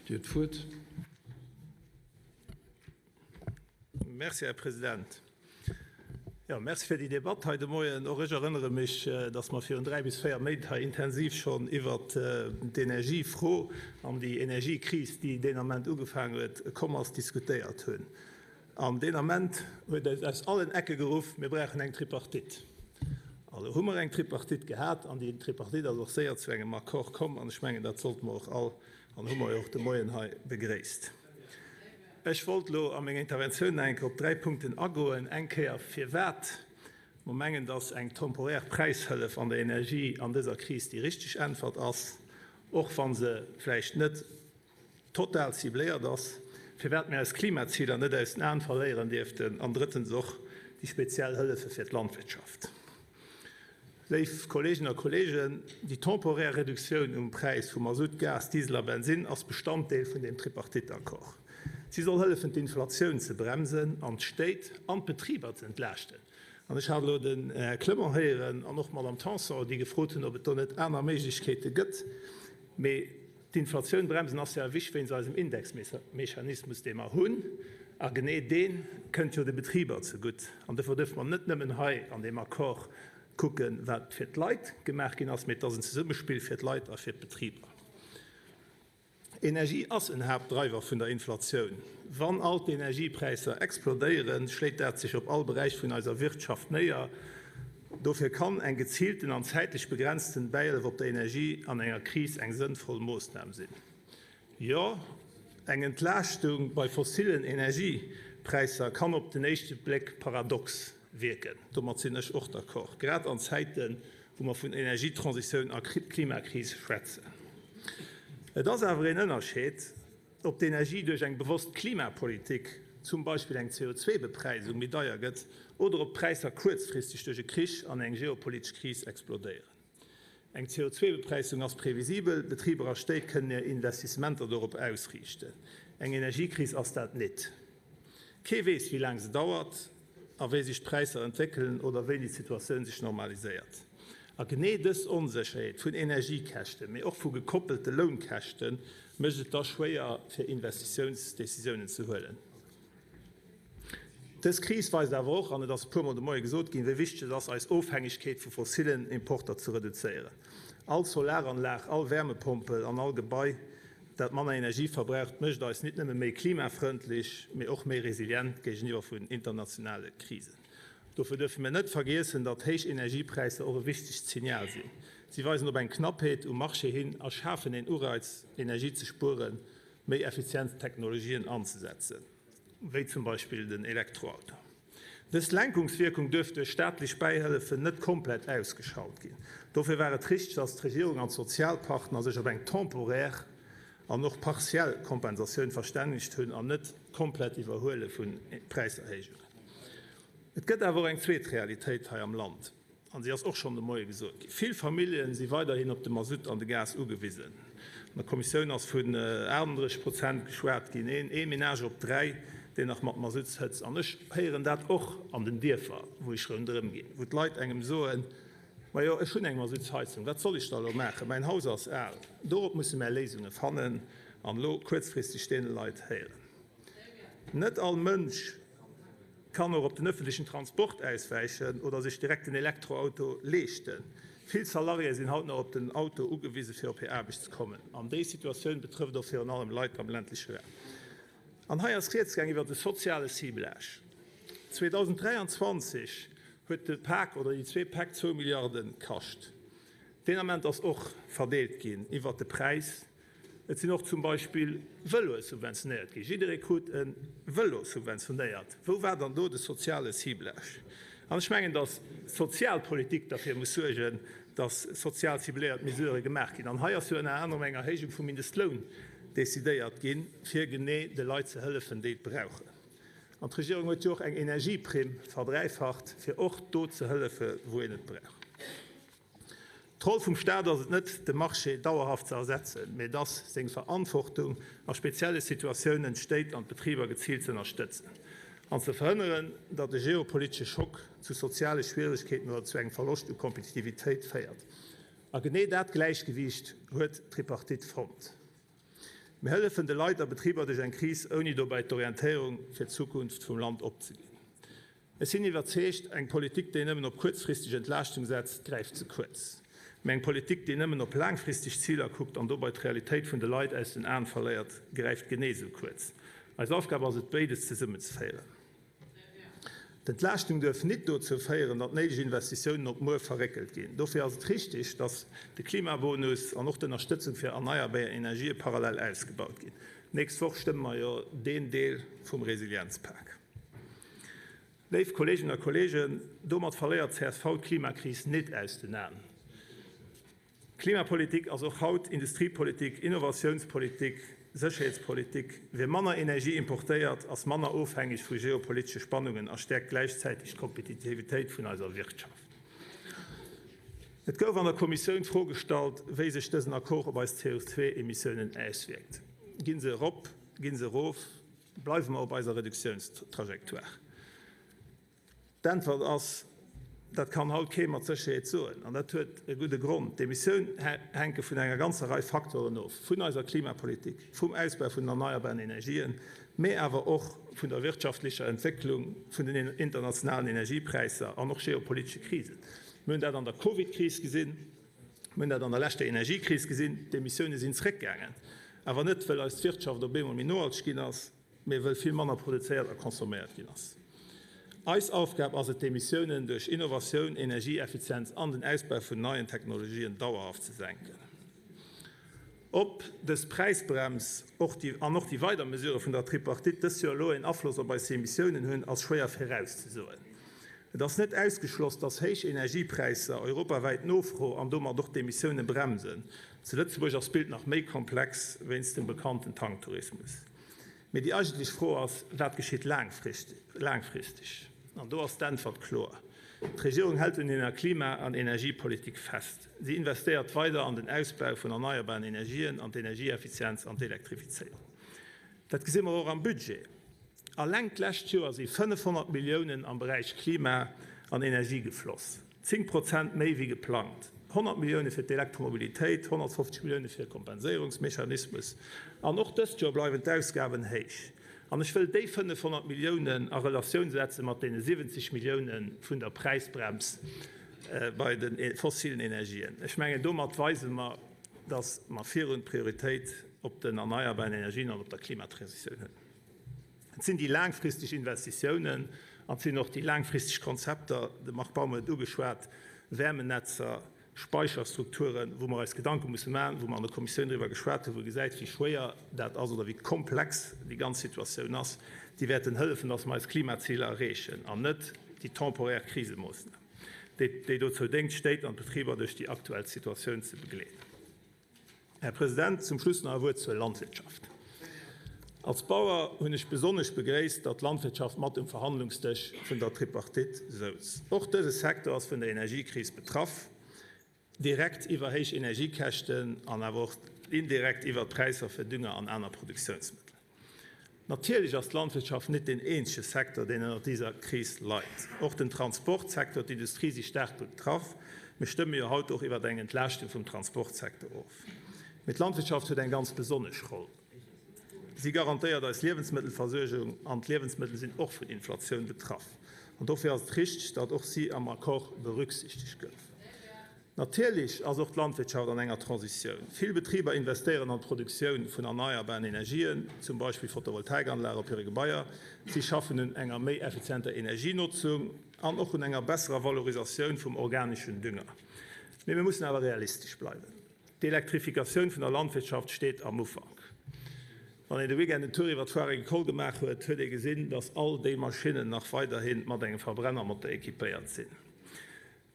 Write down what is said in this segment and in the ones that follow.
Dir hutt d'Wuert. Merci, Här President. Jo, merci fir déi Debatt hei de Moien. Och ech erënnere mech, dass mer virun dräi bis véier Méint hei intensiv schonn iwwert d'Energiefro an déi Energiekris, déi deen Ament ugefaangen huet, komm ass, diskutéiert hunn. An deen Ament huet et aus allen Ecke geruff, Mir brauchen eng Tripartite. A lo hu mer eng Tripartite gehat an déi Tripartite ass och séier zu engem Accord komm. An ech mengen, dat sollte mer och all an hu mer jo och de Moien hei begréisst. Ech wollt elo a menger Interventioun nach eng Kéier op dräi Punkten agoen. Eng Kéier, firwat mer mengen, dass eng temporär Präishëllef an der Energie an dëser Kris déi richteg Äntwert ass, och wa se vläicht net total cibléiert ass, firwat mir eis Klimaziler net aus den Aen verléieren dierften an drëttens och déi speziell Hëllefe fir d'Landwirtschaft. Léif Kolleeginnen a Kolleegen, déi temporär Reduktioun um Präis vu Masutt, Gas, Diesel a Bensinn ass Bestanddeel vun deem Tripartite-Accord. Si soll hëllefen, d'Inflatioun ze bremsen an d'Stéit an d'Betriber ze entlaaschten. An ech hat elo den Här Clement héieren an och d'Madame Tanson, déi gefrot hunn, ob et do net aner Méiglechkeete gëtt. Mee D'Inflatioun bremsen ass ja wichteg wéinst eisem Indexmechanismus, dee mer hunn, a genee dee kënnt jo de Betriber zegutt. An dofir dierfe mer net nëmmen hei an deem Accord kucken, wat fir d'Leit gemaach ginn ass, mee et ass en Zesummespill fir d'Leit a fir d'Betriber. Energie ass en Haaptdreiwer vun der Inflatioun. Wann all d'Energiepräisser explodéieren, schléit dat sech op all Beräich vun eiser Wirtschaft néier. Dofir kann eng geziilten an zäitlech begrenzten Bäihëllef op der Energie an enger Kris eng sënnvoll Moossnam sinn. Jo, eng Entlaaschtung bei fossillen Energiepräisser kann op den éischte Bléck paradox wierken. Domat sinn ech och d'accord, grad an Zäiten, wou mer vun Energietransitioun a Klimakris schwätzen. Et ass awer een Ënnerscheed, Ob d'Energie duerch eng bewosst Klimapolitik, zum Beispill eng CO2-Bepräisung, méi deier gëtt oder ob d'Präisser kuerzfristeg duerch e Krich an eng geopolitesch Kris explodéieren. Eng CO2-Bepräisung ass previsibel, Betriber a Stéit kënnen hir Investissementer dorop ausriichten. Eng Energiekris ass dat nit. Kee weess, wéi laang se dauert a wéi sech d'Präisser entwéckelen oder wéini d'Situatioun sech normaliséiert. A genee dës Onsécherheet vun Energiekäschten, mee och vu gekoppelte Lounkäschten, mécht et da schwéier, fir Investitiounsdecisiounen ze huelen. Dës Kris weist awer och, an et ass e puermol de Moie gesot ginn, wéi wichteg et ass, eis Ofhängegkeet vu fossillen Importer ze reduzéieren. All Solaranlag, all Wärmepompel an all Gebai, dat manner Energie verbraucht, mécht eis nit nëmme méi klimafrëndlech, mee och méi resilient géigeniwwer vun internationale Krisen. Dofir duerfe mir net vergiessen, datt héich Energiepräisser och e wichtegt Signal sinn. Si weisen op eng Knappheet um Marché hin a schafen een Ureiz, Energie ze spueren, méi effizient Technologien anzesetzen, wéi zum Beispill den Elektroauto. Dës Lenkungswierkung duerf duerch staatlech Bäihëllefen net komplett ausgeschalt ginn. Dofir war et richteg, datt d'Regierung an d'Sozialpartner sech op eng temporär an och partiell Kompensatioun verstännegt hunn an net d'komplett Iwwerhuele vu Präiserhéijungen. Et gëtt awer och eng zweet Realitéit hei am Land, an si ass och schonn de Moie gesot ginn, Vill Famillje si weiderhin op de Masutt an de Gas ugewisen. An der Kommissioun ass vun 38 Prozent geschwat ginn, ee Menage op dräi, deen nach mat Masutt hëtzt. An ech héieren dat och an den Dierfer, wou ech ronderëm ginn, wou d'Leit engem soen, Majo, ech hunn eng Masuttsheizung, wat soll ech da elo maachen, mäin Haus ass al. Dorop musse mär Léisunge fannen an elo kuerzfristeg deene Leit héieren. Net all Mënsch kann och op den ëffentlechen Transport auswäichen oder sech direkt en Elektroauto leeschten. Vill Salariéë sinn haut nach op den Auto ugewise fir op hir Aarbecht ze kommen. An déi Situatioun betrëfft och virun allem Leit am ländleche Raum. An hei ass rieds gaang iwwer de soziale Ciblage. 2023 huet de Pak oder déi zwee Päck zwou Milliarde kascht. Deen Ament ass och verdeelt ginn iwwert de Präis. Et sinn och zum Beispill Vëloe subventionéiert ginn. Jidderee krut e Vëlo subventionéiert. Wou war dann do de soziale Ciblage? An ech mengen, datt d'Sozialpolitik derfir muss suergen, datt sozial cibléiert Mesurë gemaach ginn. An hei ass jo ënner anerem eng Erhéijung vum Mindestloun decidéiert ginn, fir genee de Leit ze hëllefen, déi et brauchen. An d'Regierung huet jo och eng Energieprimm verdräifacht, fir och do ze hëllefe wou een et brauch. D'Roll vum Staat ass et net, de Marché dauerhaft ze ersetzen, mee et ass seng Verantwortung, a spezielle Situatiounen d'Stéit an d'Betriber geziilt ze ënnerstëtzen an ze verhënneren, datt e geopolitesche Schock zu soziale Schwieregkeeten oder zu engem Verloscht u Kompetitivitéit féiert. A genee dat Gläichgewiicht huet d'Tripartite fonnt. Mir hëllefen de Leit a Betriber duerch eng Kris, ouni dobäi d'Orientéierung fir d'Zukunft vum Land opzeginn. Ech sinn iwwerzeegt, eng Politik, déi nëmmen op kuerzfristeg Entlaaschtung setzt, gräift ze kuerz. Mä eng Politik, déi nëmmen op laangfristeg Ziler kuckt an dobei d'Realitéit vun de Leit aus den Aen verléiert, gräift genee esou kuerz. Eis Aufgab ass et, béides zesummenzeféieren. D'Entlaaschtung duerf nit dozou féieren, datt néideg Investitiounen op muer verréckelt ginn. Dofir ass et richtig, datt de Klimabonus an och d'Ënnerstëtzung fir erneierbar Energië parallel ausgebaut ginn. D'nächst Woch stëmme mer jo deen Deel vum Resilienzpak. Léif Kolleeginnen a Kolleegen, domat verléiert csv d'Klimakris nit aus den Aen. Klimapolitik ass och haut Industriepolitik, Innovatiounspolitik, Sécherheetspolitik. Wie manner Energie importéiert, ass manner ofhängeg vu geopolitesche Spannungen a stäerkt gläichzäiteg d'Kompetitivitéit vun eiser Wirtschaft. Et gouf an der Kommissioun d'Fro gestallt, wéi sech dësen Accord op eis CO2-Emissiounen auswierkt. Ginn se erop? Ginn se erof? Bleiwe mer op eiser Reduktiounstrajectoire? D'Äntwert ass, Dat kann haut kee mat Sécherheet soen. An dat huet e gudde Grond, D'Emissioun hänke vun enger ganzer Rei Facteuren of, vun eiser Klimapolitik, vum Ausbau vun den erneierbaren Energien, mee awer och vun der wirtschaftlecher Entwécklung, vun den internationalen Energiepräisser an och geopolitesche Krisen. Mir hunn dat an der Covidkris gesinn. Mir hunn dat an der leschter Energiekris gesinn, d'Emissioune sinn zréckgaangen, awer net, wëll eis Wirtschaft op eemol méi nohalteg ginn ass, mee wëll vill manner produzéiert a consomméiert ginn ass. Eis Aufgab ass et, d'Emissiounen duerch Innovatioun, Energieeffizienz an den Ausbau vun neien Technologien dauerhaft ze senken. Ob dës Präisbrems och déi an och déi weider Mesurë vun der Tripartite dës Joer elo een Afloss op eis Emissiounen hunn, ass schwéier virauszesoen. Et ass net ausgeschloss, dass héich Energiepräisser europawäit d'Nofro an domat och d'Emissioune bremsen. Zu Lëtzebuerg ass d'Bild nach méi komplex wéinst dem bekannten Tanktourismus. Mee déi eigentlech Fro ass, Wat geschitt laangfristeg? An do ass d'Äntwert kloer, D'Regierung hält un hirer Klima an Energiepolitik fest. Si investéiert weider an den Ausbau vun erneierbaren Energien, an d'Energieeffizienz an d'Elektrifizéierung. Dat gesi mer och am Budget. Alleng d'lescht Joer si 500 Milliounen am Beräich Klima an Energie gefloss. 10 Prozent méi wéi geplangt, 100 Millioune fir d'Elektromobilitéit, 150 Millioune fir e Kompenséierungsmechanismus. An och dëst Joer bleiwen d'Ausgaben héich. An ech wëll déi 500 Milliounen a Relatioun setze mat deene 70 Millioune vun der Präisbrems bei de fossilen Energien. Ech mengen, domat weise mer, datt mer virun d'Prioritéit op den erneierbaren Energien an op der Klimatransitioun hunn. Et sinn déi laangfristeg Investitiounen an et sinn och déi laangfristeg Konzepter, de Marc Baum huet et ugeschwat, Wärmenetzer, Speicherstrukturen, wou mer eis Gedanke musse maachen, wou mer an der Kommissioun driwwer geschwat hunn, wou ee gesäit, wéi schwéier dat ass oder wéi komplex déi ganz Situatioun ass, déi wäerten hëllefen, dass mer eis Klimaziler erreechen an net déi temporär Krisemoossnam, déi dozou déngt, d'Stéit an d'Betriber duerch déi aktuell Situatioun ze begleeden. Här President, zum Schluss nach e Wuert zur Landwirtschaft. Als Bauer hunn ech besonnesch begréisst, datt d'Landwirtschaft mat um Verhandlungsdësch vun der Tripartite souz. Och dëse Secteur ass vun der Energiekris betraff, direkt iwwer héich Energiekäschten an awer och indirekt iwwer d'Präisser fir Dünger an aner Produktiounsmëttel. Natierlech ass d'Landwirtschaft net deen eenzege Secteur, deen ënnert diser Kris leit. Och den Transportsecteur, d'Industrie si staark betraff. Mir stëmme jo haut och iwwer eng Entlaaschtung vum Transportsecteur of. Mee d'Landwirtschaft huet eng ganz besonnesch Roll. Si garantéiert eis Liewensmëttelversuergung an d'Liewensmëttel sinn och vun Inflatioun betraff. An dofir ass et richteg, datt och si am Accord berücksichtegt gouf. Natierlech ass och d'Landwirtschaft an enger Transitioun. Vill Betriber investéieren an d'Produktioun vun erneierbaren Energien, zum Beispill Photovoltaikanlagen op hire Gebaier. Si schaffen un enger méi effizienter Energienotzung an och un enger besserer Valorisatioun vum organeschen Dünger. Mee mir mussen awer realistesch bleiwen. D'Elektrifikatioun vun der Landwirtschaft steet am Ufank. Wann een de Weekend en Tour iwwer d'Foire Agricole gemaach huet, huet ee gesinn, dass all déi Maschinnen nach weiderhi mat engem Verbrennermotor equipéiert sinn.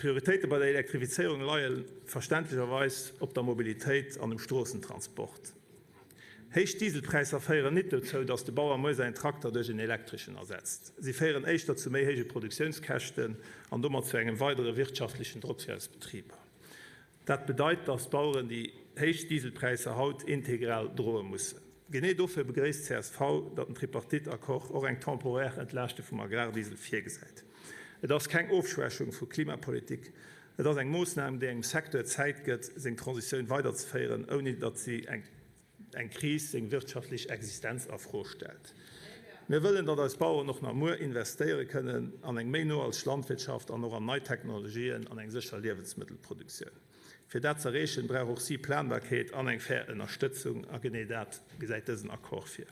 D'Prioritéite bei der Elektrifizéierung leie verständlecherweis op der Mobilitéit an um Stroossentransport. Héich Dieselpräisser féieren nit dozou, datt de Bauer muer säin Trakter duerch en elektreschen ersetzt. Si féieren éischter zu méi héije Produktiounskäschten an domat zu engem weidere wirtschaftlechen Drock fir eis Betriber. Dat bedeit, datt d'Baueren déi héich Dieselpräisser haut integral droe mussen. Genee dofir begréisst csv, datt den Tripartite-Accord och eng temporaire Entlaaschte vum Agrardiesel virgesäit. Et ass keng Ofschwächung vu Klimapolitik, et ass eng Moossnam, déi engem Secteur Zäit gëtt, seng Transitioun weiderzeféieren, ouni datt si eng. eng Kris seng wirtschaftlech Existenz a Fro stellt. Mir wëllen, datt eis Baueren och nach muer investéiere kënnen an eng méi nohalteg Landwirtschaft an och an nei Technologien an eng sécher Liewensmëttelproduktioun. Fir dat z'erreechen, brauch och si Planbarkeet an eng fair Ënnerstëtzung, a genee dat gesäit dësen Accord vir.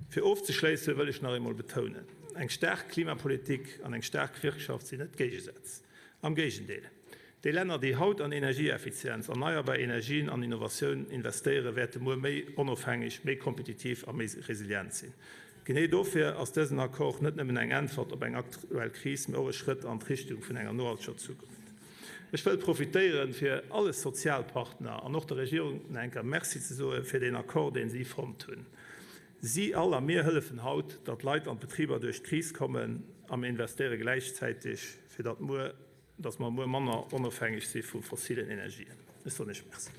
Fir ofzeschléissen, wëll ech nach eemol betounen, Eng staark Klimapolitik an eng staark Wirtschaft sinn net Géigesätz. Am Géigendeel, déi Länner, déi haut an Energieeffizienz, erneierbar Energien an Innovatioun investéieren, wäerte muer méi onofhängeg, méi kompetitiv a méi resilient sinn. Genee dofir ass dësen Accord net nëmmen eng Äntwert op eng aktuell Kris, mee och e Schrëtt an d'Richtung vun enger nohalteger Zukunft. Ech wëll profitéieren, fir alle Sozialpartner an och der Regierung nach eng Kéier Merci ze soe fir deen Accord, deen si fonnt hunn. Si all a mir hëllefen haut, datt d'Leit an d'Betriber duerch d'Kris kommen a mir investéiere gläichzäiteg, fir datt muer, datt mer muer manner onofhängeg si vu fossilen Energien. Ech soen Iech Merci.